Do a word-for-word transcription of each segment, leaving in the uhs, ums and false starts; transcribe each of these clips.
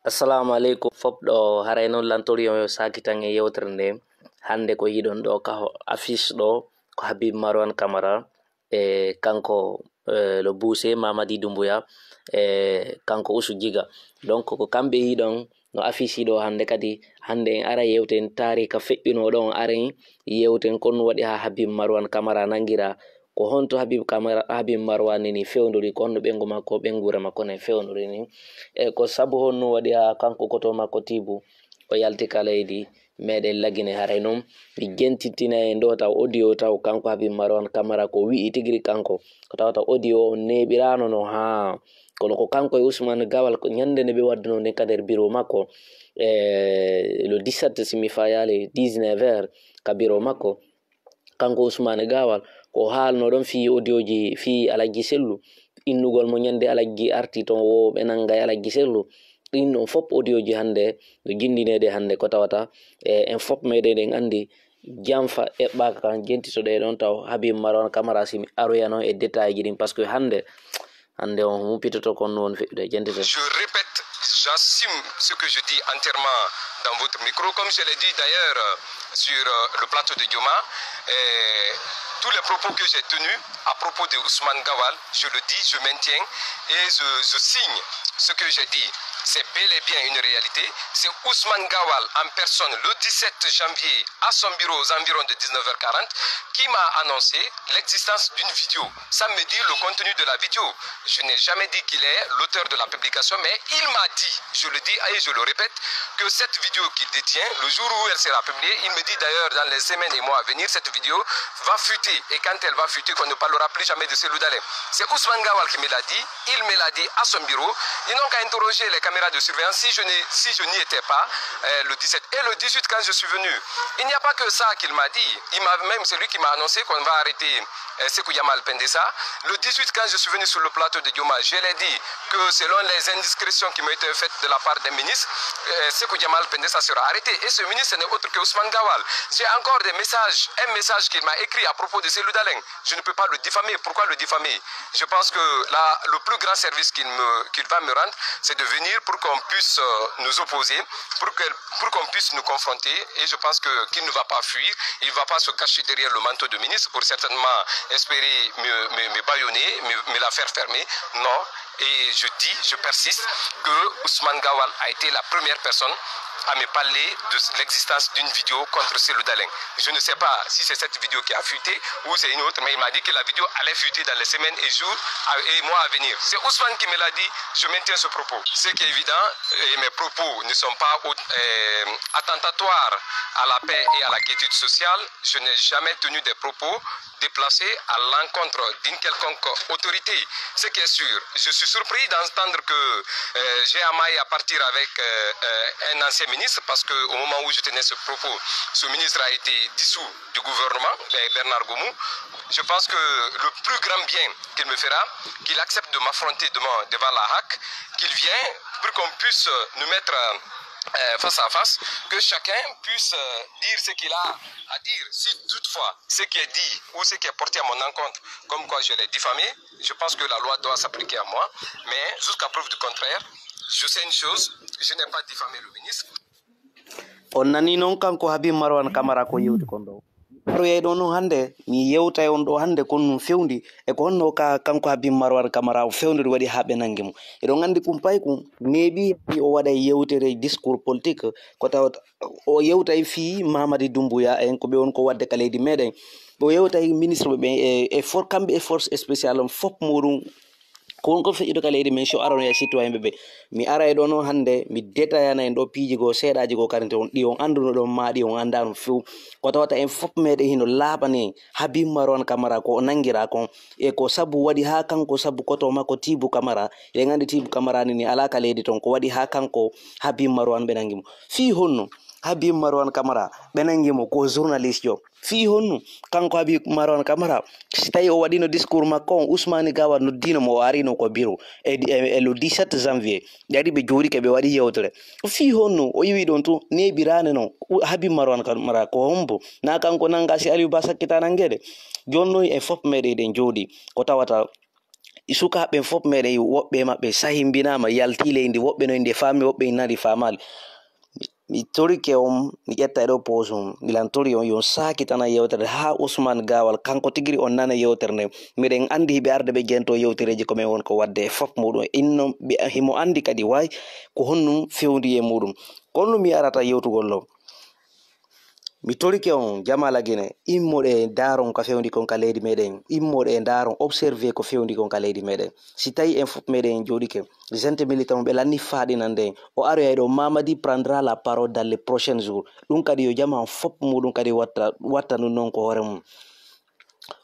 Assalamu aleykum fop ɗo, haray noon lantoriyon yo sakitan e yewtere nde. Hannde ko yiɗon ɗo ka ho-, affiche ɗo, ko Habib Marwan Camara e kanko, eh, lo buuse Mamadi Doumbouya e kanko Usu Jiga. Donc ko kamɓe yiɗon no affiche ɗo hannde. Kadi hannde en ara yewten taarika feƴƴuno ɗon, aren yewten ko no waɗi ha Habib Marwan Camara nangira. Ko honto Habib Camara, Habib Marwan ni fewndori, ko honno ɓeyngu makko, ɓeynguure makko ne fewndori ni? E ko sabu honno waɗi ha kanko koto makko Tiibu o yalti ka leydi meɗen Lagine? Haray noon mi jentitina en ɗo taw audio taw kanko Habib Marwan Camara ko wi'i tigiri kanko, ko tawata audio o neeɓirano no ha, kono ko kanko e Ousmane Gawal ko ñande nde ɓe wadduno nden ka nder bureau makko, e le dix-sept si mi fayaali dix-neuf heures ka bureau makko. Kanko Ousmane Gawal, ko o haalno ɗon fii audioji, fii Alhaji Sellu, innugol mo ñande Alhaji arti toon, wo ɓe nannga e Alhaji Sellu. Ɗin ɗon fop audioji hannde, no jinndineede hannde, ko tawata, e, en fop meɗen en anndi, janfa eɓɓaaka kan, jentitoɗe ɗon taw Habib Marwan Camara, si mi aroya noon e détail ji ɗin, parce que hannde, hannde on humpitoto kon no woni feƴƴude, jentitoɗe. Je répète, j'assume ce que je dis entièrement dans votre micro, comme je l'ai dit d'ailleurs, euh, sur, euh, le plateau de Joma. Et tous les propos que j'ai tenus à propos de Ousmane Gawal, je le dis, je maintiens et je, je signe ce que j'ai dit. C'est bel et bien une réalité. C'est Ousmane Gawal en personne, le dix-sept janvier, à son bureau aux environs de dix-neuf heures quarante, qui m'a annoncé l'existence d'une vidéo, sans me dire le contenu de la vidéo. Je n'ai jamais dit qu'il est l'auteur de la publication, mais il m'a dit, je le dis et je le répète, que cette vidéo qu'il détient, le jour où elle sera publiée, il me dit d'ailleurs dans les semaines et mois à venir, cette vidéo va fuiter. Et quand elle va fuiter, qu'on ne parlera plus jamais de Selou Dalein. C'est Ousmane Gawal qui me l'a dit, il me l'a dit à son bureau. Ils n'ont qu'à interroger les caméras de surveillance si je n'ai, si je n'y étais pas, euh, le dix-sept. Et le dix-huit, quand je suis venu, il n'y a pas que ça qu'il m'a dit. Il m'a même, c'est lui qui m'a annoncé qu'on va arrêter, euh, Sekou Yamal Pendessa. Le dix-huit, quand je suis venu sur le plateau de Joma, je l'ai dit que selon les indiscrétions qui m'ont été faites de la part d'un ministre, euh, Sekou Yamal Pendessa sera arrêté. Et ce ministre n'est autre que Ousmane Gawal. J'ai encore des messages, un message qu'il m'a écrit à propos de Selou Dalein. Je ne peux pas le diffamer. Pourquoi le diffamer ? Je pense que là, le plus grand service qu'il me, qu'il va me rendre, c'est de venir pour qu'on puisse, euh, nous opposer, pour que, pour qu'on puisse nous confronter. Et je pense que, qu'il ne va pas fuir, il ne va pas se cacher derrière le manteau de ministre pour certainement espérer me, me, me bâillonner, me, me la faire fermer. Non. Et je dis, je persiste, que Ousmane Gawal a été la première personne à me parler de l'existence d'une vidéo contre Selou Dalein. Je ne sais pas si c'est cette vidéo qui a fuité ou c'est une autre, mais il m'a dit que la vidéo allait fuiter dans les semaines et jours à, et mois à venir. C'est Ousmane qui me l'a dit, je maintiens ce propos. Ce qui est évident, et mes propos ne sont pas au-, euh, attentatoires à la paix et à la quiétude sociale, je n'ai jamais tenu des propos déplacés à l'encontre d'une quelconque autorité. Ce qui est sûr, je suis surpris d'entendre que, euh, j'ai à maille à partir avec, euh, euh, un ancien ministre, parce qu'au moment où je tenais ce propos, ce ministre a été dissous du gouvernement, euh, Bernard Goumou. Je pense que le plus grand bien qu'il me fera, qu'il accepte de m'affronter demain devant la HAC, qu'il vienne pour qu'on puisse nous mettre, euh, face à face, que chacun puisse, euh, dire ce qu'il a à dire. Si toutefois ce qui est dit ou ce qui est porté à mon encontre, comme quoi je l'ai diffamé, je pense que la loi doit s'appliquer à moi. Mais jusqu'à preuve du contraire, je sais une chose, je n'ai pas diffamé le ministre. On nani noon kanko Habib Marwan Camara ko yewti kon ɗo. Aroyay ɗo noon hannde, mi yewtay on ɗo hannde kon no fewndi, e ko honno ka kanko Habib Marwan Camara o fewndori waɗi haa ɓe nanngi mo. Eɗon anndi Kumpayku neeɓi o waɗa yewtere discours politique, ko tawata o yewtay fii Mamadi Doumbouya en ko ɓe won ko waɗde ka leydi meɗen. O yewtay ministre ɓe ɓen e, e for-, kamɓe e force spéciale on fof muɗum. Ko won ko feƴƴude ka leydi men, so arono e citoyen ɓe ɓe. Mi aray ɗo noon hannde, mi détaillana en ɗo piiji goo, seeɗaaji goo karanti on, ɗi on annduno ɗon, maa ɗi on anndaano few. Ko tawata en fof meɗen hino laaɓani Habib Marwan Camara ko o nanngiraa kon. E ko sabu waɗi haa kanko, sabu koto makko Tiibu Camara, en anndi Tiibu Camara ni, ni alaa ka leydi ton, ko waɗi haa kanko Habib Marwan ɓe nanngi mo. Fii honno Habib Marwan Camara ɓe nanngi mo ko journaliste jo? Fii honno kanko Habib Marwan Camara, si tawi o waɗino discours makko on, Ousmane Gawal noddino mo, o arino ko bureau e, e, e le dix-sept janvier. Ɓe ari ɓe jooɗike ɓe waɗi yewtere. Fii honno o iwi ɗon tun neeɓiraani non? U-, Habib Marwan Camara ko hombo? Na kanko nannga si Aliou Ba sakkita nanngeede? Jooni noon en fof meɗen eɗen jooɗi ko tawata Sukaaɓe ɓen fof meɗen, woɓɓe e maɓɓe sahimbinaama, yalti leydi, woɓɓe no inde faami, woɓɓe nani faamaali. Mi torike on, mi ƴetta e ɗo poosum, mi lantori on, yo on saakitana yewtere haa Ousmane Gawal, kanko tigi on nana yewtere nden. Miɗen anndi hiɓe arde ɓe jento yewtereeji ko men won ko waɗde e fof muɗum. Inno ɓe, himo anndi kadi way ko honɗum fewndi e muɗum. Kono mi arata yewtugol ɗo. Mi torike on, Jamala Gine, immoɗe ndaaron ko fewndi kon ka leydi meɗen. Immoɗe ndaaron, observe ko fewndi kon ka leydi meɗen. Si tawi en fof meɗen en jooɗike, gente militant ɓe lanni faaɗinande en. O aroyay ɗo, Mamadi prendra la parole dans les prochains jours. Ɗum kadi yo jama on fof muɗum kadi watta, watta ɗum noon ko hoore mum.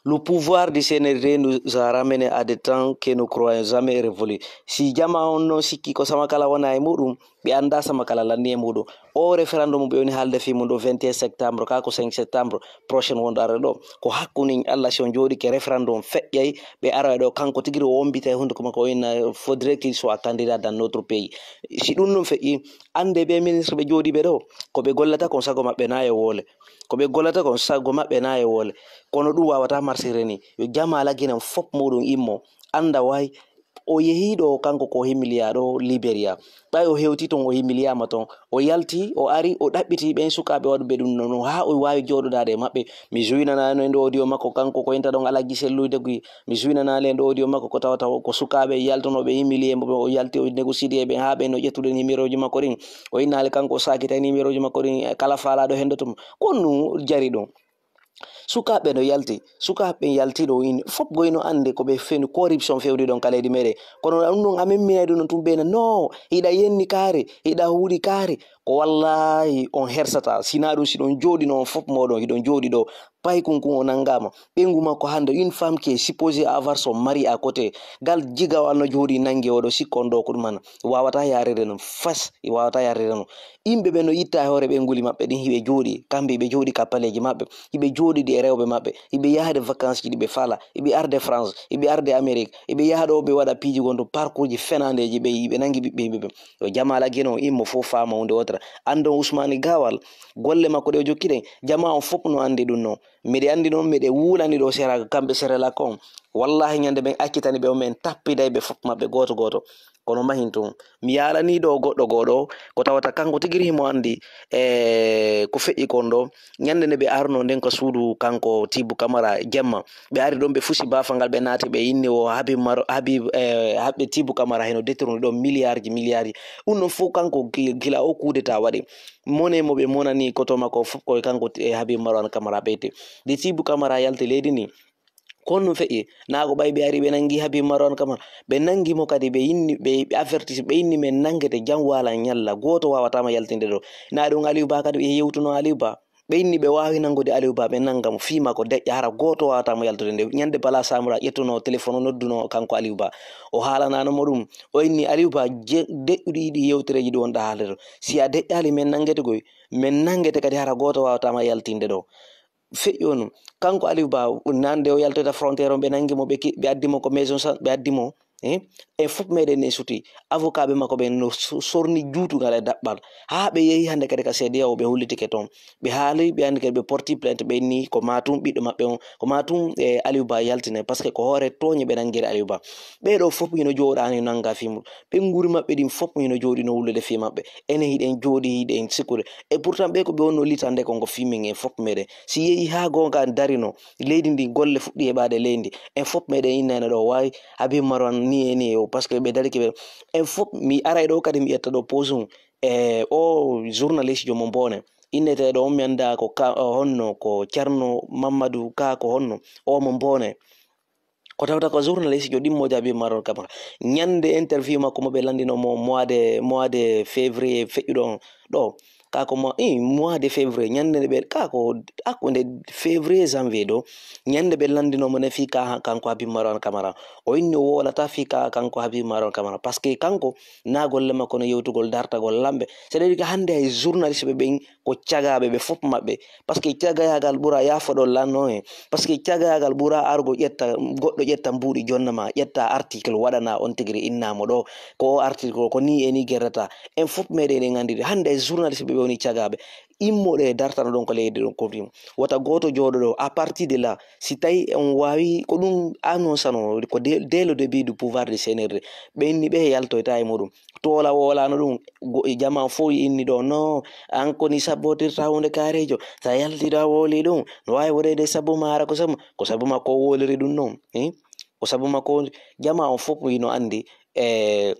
Le pouvoir du C N R D nous a ramené à des temps que nous croyons jamais révolus. Si jama on noon sikki ko Samakala wona e muɗum, ɓe annda Samakala lanni e muɗum. O référendum ɓe woni haalde fii mum ɗo vingt et un septembre, kaa ko cinq septembre prochain wonɗo arde ɗo. Ko hakkunde Allah si on jooɗike référendum feƴƴay, ɓe aroya ɗo kanko tigi o wombita e hunduko makko o inna faudrait qu'il soit candidat dans notre pays. Si ɗum ɗum feƴƴi, annde ɓe ministre ɓe jooɗiɓe ɗo, ko ɓe gollata kon sago maɓɓe na e woole. Ko ɓe gollata kon sago maɓɓe na e woole. Kono ɗum wawata marsirde ni. Yo Jamala Gine fof muɗum immo. Annda way o yehi ɗo kanko ko humiliya ɗo Liberia. Ɓay o hewti ton o humiliyama ton. O yalti, o ari, o ɗaɓɓiti ɓen sukaaɓe waɗuɓe ɗum noon haa o waawi jooɗodaade e maɓɓe. Mi juynanaano e ndo audio makko kanko ko inta ɗon Alaji Sellude Guy. Mi juynanaali e ndo audio makko ko tawata ko sukaaɓe yaltunooɓe humiliye mo o yalti o négocier e ɓen haa ɓen no ƴettude numéroji makko ɗin. O innaali kanko o saakita numéroji makko ɗin kala faalaaɗo hendo tum. Ko ɗum jari ɗum. Sukaaɓe no yalti, sukaaɓe ɓen yalti ɗo in fof goy no annde ko ɓe fewni corruption fewndi ɗon ka leydi meɗen. Kono ɗum ɗon amen minay ɗum no tum ɓeyna no hiɗa yenni kaari, hiɗa huuɗi kaari. Ko wallahi on hersata, sina ɗum si ɗon jooɗi no on fof moɗon hiɗon jooɗi ɗo. Paykun kun o nangama, ɓeyngu makko hande, une femme qui est supposée avoir son mari à côté. Gal jigawal no jooɗi nangi oɗo sikkon ɗo ko ɗum an. Wawata yarire non fas, wawata yarire non. Yimɓe ɓe no itta e hoore ɓeynguli maɓɓe ɗin hiɓe jooɗi, kamɓe hiɓe jooɗi ka paleji maɓɓe, hiɓe jooɗidi e rewɓe maɓɓe, hiɓe yahde vacances ji ɗi ɓe fala, hiɓe arde France, hiɓe arde Amérique, hiɓe yaha ɗo ɓe waɗa piiji gonɗo parcours ji fenandeji ɓe, hiɓe nangi ɓiɓɓe yimɓe ɓe. Yo Jamala Geno immo fof faama hunde wotere. Andon Ousmane Gawal, golle makko ɗe o jokki ɗen, jama on fof no andi ɗum no. Miɗe andi noon, miɗe wulani ɗo sera, kamɓe Serelak on. Wallahi ñande ɓen accitani ɓe on, men tappiday ɓe fof maɓɓe gooto gooto. Kono mahin tun. Mi yaalani ɗo goɗɗo gooɗo, ko tawata kanko tigi himo andi, e, ko feƴƴi kon ɗo. Ñande nde ɓe arno nden ko suudu kanko Tibu Kamara jemma. Ɓe ari ɗon ɓe fusi baafal ngal ɓe naati ɓe inni o Habib Maro-, Habib, e, Habib Tibu Kamara heno détourné ɗon milliard ji, milliard ji. Ɗum ɗon fof kanko gi-, gila o coup d'état waɗi. Mone mo ɓe monani koto makko fof koye kanko e Habib Marwan Kamara ɓeyte. Nde Tibu Kamara yalti leydi ndi, ko honno feƴƴi? Naa ko ɓay ɓe ari ɓe nangi Habib Marwan Kamara. Ɓe nangi mo kadi, ɓe inni, ɓe, ɓe avertisi, ɓe inni men nangete jam wala ñalla. Gooto wawatama yaltinde ɗo. Naa ɗum Aliou Ba kadi ɓe yewtuno Aliou Ba. Ɓe inni ɓe wawi nangude Aliou Ba, ɓe nanga mo. Fii makko deƴƴa hara gooto wawatama yaltude nde. Ñande Bala Samra ƴettuno téléphone o nodduno kanko Aliou Ba. O haalanano mo ɗum. O inni Aliou Ba je-, deƴƴuɗi ɗi yewtereji ɗi wonɗa haalde ɗo. Si a deƴƴali men nangete koy, men nangete kadi hara gooto wawatama yaltinde ɗo. Feƴƴi on, kanko Aliou Ba, nande o yaltoyta frontière on, ɓe nangi mo, ɓe ki-, ɓe addi mo ko maison sa-, ɓe addi mo, eh? E fof meɗen en suti. Avocat ɓe makko ɓen no so-, sorni juutugal e daɓɓal. Haa ɓe yehi hande kadi ka C D A O, ɓe hollitike toon. Ɓe haali, ɓe anndi kadi ɓe porti plainte, ɓe inni ko matum ɓiɗɗo maɓɓe on, ko matum, e, Aliou Ba yaltine, parce que ko hoore tooñe ɓe nangiri Aliou Ba. Ɓee ɗo fof hino jooɗaani nanga fii mum. Ɓe nguuri maɓɓe ɗin fof hino jooɗi no wullude fii maɓɓe. Enen hiɗen jooɗi, hiɗen sikkude. E pourtant ɓe ko ɓe wonno litande kon ko fii men en fof meɗen. Si yehi haa goonga darino, leydi ndi golle fuɗɗi heɓaade leydi. En fof meɗen innayno ɗo waawi Habib Marwan ni e ni o, parce que ɓe dari ke ɓe. En fof mi aray ɗo kadi mi ƴetta ɗo poosum. E o journaliste jomo Mboone. Inneteeɗo on mi annda ko ka, honno ko Ceerno Mammadu Ka ko honno? O mo Mboone. Ko tawta ko journaliste jo ɗimmo jaabi Marwan Kamara. Ñande interview makko mo ɓe lanndino mo mois de, mois de février feƴƴuɗo on ɗo. Ka ko mo, i, mois de février, ñande nde ɓe, ka ko hakkunde février, janvier ɗo. Ñande ɓe lanndino mo ne fii ka, kanko Habib Marwan Kamara. O inni o wolata fii ka, kanko Habib Marwan Kamara. Parce que kanko, na golle makko no yewtugol dartagol lamɓe. C'est-à-dire que hannde hay journaliste ɓe ɓen ko cagaaɓe ɓe fof maɓɓe. Parce que cagayaagal ɓura yaafoɗon lanno en. Parce que cagayaagal ɓura argo ƴetta, goɗɗo ƴetta mbuuɗi jonna ma, ƴetta article waɗana on tigiri inna mo ɗo. Ko o article ko ni e ni gerrata. En fof meɗen en anndi ɗum. Hannde hay journaliste ɓe woni cagaaɓe. Immoɗo e dartano ɗon ko leydi ɗon ko ɗum. Wota gooto jooɗo ɗo. À partir de là, si tawi on waawi, ko ɗum annoncé no, ko dès, dès le début du pouvoir de C N R D, ɓe inni ɓe yaltoyta e muɗum. Toola woolano ɗum, go-, jama on fof inni ɗo, no, an ko ni sabbotirta huunde kaareejo, sa yalti ɗo a wooli ɗum, no waawi waɗeede sabu ma, hara ko sabu, ko sabu ma ko woliri ɗum noon, eh? Ko sabu ma ko, jama on fof ino anndi, e,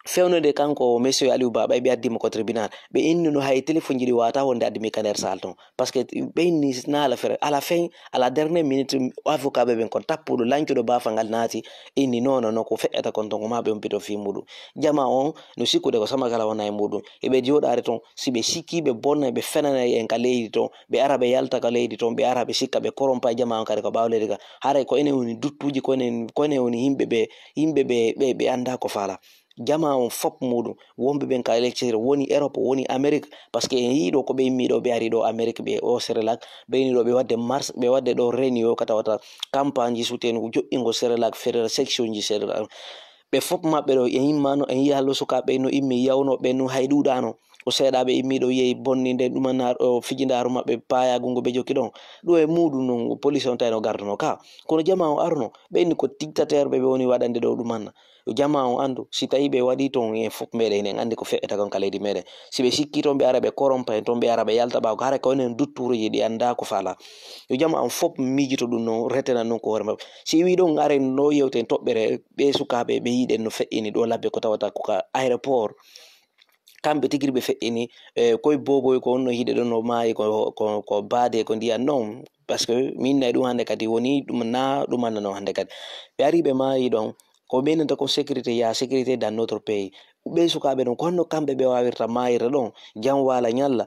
fewnude kanko monsieur Aliou Ba, ɓay ɓe addi mo ko tribunal, ɓe inni no hay téléphone ji ɗi wata wonde addi mi ka nder salle ton. Parce que ɓe inni naala fere, à la fin, à la dernière minute, avocat ɓe ɓen kon tappuɗo, lancuɗo baafal ngal naati, inni non, non, non, ko feƴƴata kon ton, ko ma ɓe umpito fii muɗum. Jama on no sikkude ko sama kala wona e muɗum. Eɓe jooɗaade ton, si ɓe sikki ɓe bonnay, ɓe fenanay en ka leydi ton, ɓe ara ɓe yalta ka leydi ton, ɓe ara ɓe sikka ɓe korompa e jama on kadi ko ɓaawo leydi ka. Haray ko enen woni duttuuji, ko enen, ko enen woni yimɓe ɓe, yimɓe ɓe, ɓe, ɓe anndaa ko faala. Jama on fop muɗum, wonɓe ɓen ka lecture, woni Europe, woni Amérique, parce que en yii ɗo ko ɓe immi ɗo, ɓe ari ɗo Amérique, ɓe o Sri Lanka, ɓe ini ɗo ɓe wadde marche, ɓe wadde ɗo réunion, kata wata campagne ji suten, joƴƴingo Sri Lanka, fédéral section ji Sri Lanka. Ɓe fop maɓɓe ɗo, en immano, en yiya hallo sukaaɓe no immi yawno, ɓe no hay ɗuuɗano. O seeɗaaɓe immi ɗo yehi bonninde ɗumanaaru, o fijindaaru maɓɓe paayaagu ngu ɓe jokki ɗon. Ɗum e muɗum non, police on tawi no garduno ka. Kono jama on arno, ɓe inni ko dictateur ɓe, ɓe woni waɗande ɗo ɗumanna. Yo jama on anndu, si tawi ɓe waɗi ton, en fof meɗen, en anndi ko feƴƴata kon ka leydi meɗen. Si ɓe sikki ton, ɓe ara ɓe korompa en ton, ɓe ara ɓe yalta ɓaawo, hara ko enen duttuuruji ɗi annda ko faala. Yo jama on fof miijito ɗum non, retena ɗum ko hoore maɓɓe. Si wi ɗon are no yewten toɓɓere, ɓe sukaaɓe, ɓe yiɗen no feƴƴini ɗo labbe ko tawata ko ka aéroport. Kamɓe tigi ɓe feƴƴini, e, koye boboy ko on no hiɗe ɗon no maayi ko, ko, ko baade ko ndiyan non. Parce que min nayi ɗum hannde kadi woni ɗum na ɗum annda non hannde kadi. Ɓe ari ɓe maayi ɗon, ko ɓeynanta ko sécurité, ya sécurité dans notre pays. Ɓe sukaaɓe ɗon, ko honno kamɓe ɓe waawirta maayirde ɗon, jam waala ñalla,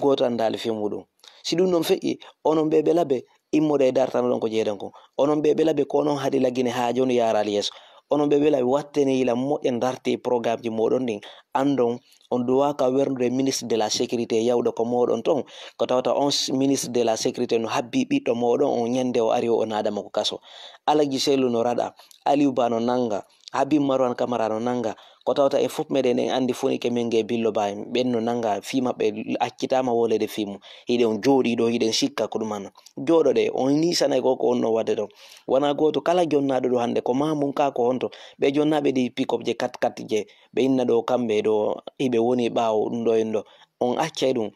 gooto anndaali fii muɗum. Si ɗum ɗon feƴƴi, onon ɓe ɓe labe, immoɗe e dartano ɗon ko jeeɗen kon. Onon ɓe ɓe labe, ko onon haɗi laggine haa jooni yaaraali yeeso. Onon ɓe ɓe labe, wattene yila moƴƴa, ndarte e programmeji mooɗon ɗin. Anndon, on duwaaka wernude ministre de la sécurité yawɗo ko mooɗon ton. Ko tawata on s-, ministre de la sécurité no habbi ɓiɗɗo mooɗon on ñande o ari o naada mo ko kaso. Alaji Sellu no raɗa, Aliou Ba no nannga, Habib Marwan Camara no nannga. Ko tawata en fof meɗen en anndi Fonike Mengue e Billo Ba en, ɓen no nannga fii maɓɓe accitaama wolede fii mum. Hiɗen jooɗii ɗo, hiɗen sikka ko ɗum anna. Jooɗoɗe, on niisanay ko ko on no waɗde ɗon. Wona gooto kala jonnaaɗo ɗo hannde, ko ma mum ka ko honto. Ɓe jonnaaɓe ɗi pick-up je, kat kat je, ɓe inna ɗo kamɓe ɗo, hiɓe woni ɓaawo ɗum ɗo en ɗo. On accay ɗum.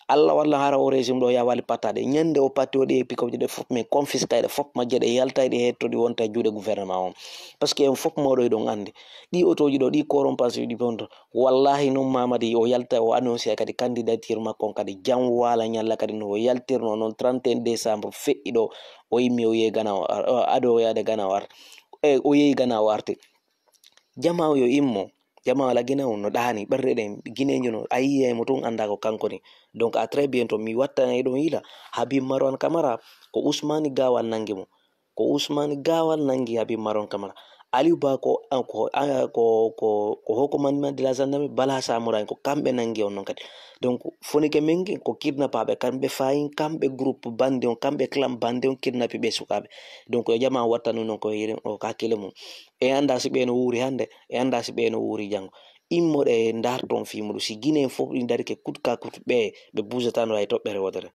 Allah walla hara o régime ɗo ya wali pattaɗe. Ñande o patti o ɗi e pick-up je ɗe fof, min confisque ɗe fof majje, ɗe yaltay ɗe hetto ɗi wonta e juuɗe gouvernement on. Parce que en fof moɗo eɗon anndi. Ɗi otoji ɗo, ɗi corrompance ɗi bonto. Wallahi noon Mamadi o yalta o annoncé kadi candidature makko on kadi jam waala ñalla kadi no o yaltirno noon trente et un décembre feƴƴi ɗo o immi o yehi Gana o ar-, o ado o yaade Gana o arti. E, o yehi Gana o arti. Jama o yo immo. Jama o lagina on no ɗaani ɓerɗe ɗen. Gineejo no a yiyay mo tun annda ko kanko ni. Donc à très bientôt mi wattanay ɗon yila. Habib Marwan Camara ko Ousmane Gawal nangi mo. Ko Ousmane Gawal nangi Habib Marwan Camara. Aliou Ba ko, ko, ko, ko, ko haut commandement de la gendarmerie, Bala Samoura en, ko kamɓe nangi on non kadi. Donc, Fonike Mengue ko kidnappaaɓe, kamɓe fayin, kamɓe groupe bandi on, kamɓe clan bandi on kidnappi ɓe sukaaɓe. Donc, yo jama wattanu non ko yiri, o ka hakkille mum. E annda si ɓe no wuuri hannde, e annda si ɓe no wuuri janngo. Immoɗe e ndarton fii muɗum. Si Guinée en fof ɗi ndarike kut ka kut, ɓe, ɓe buusatano hay toɓɓere wootere.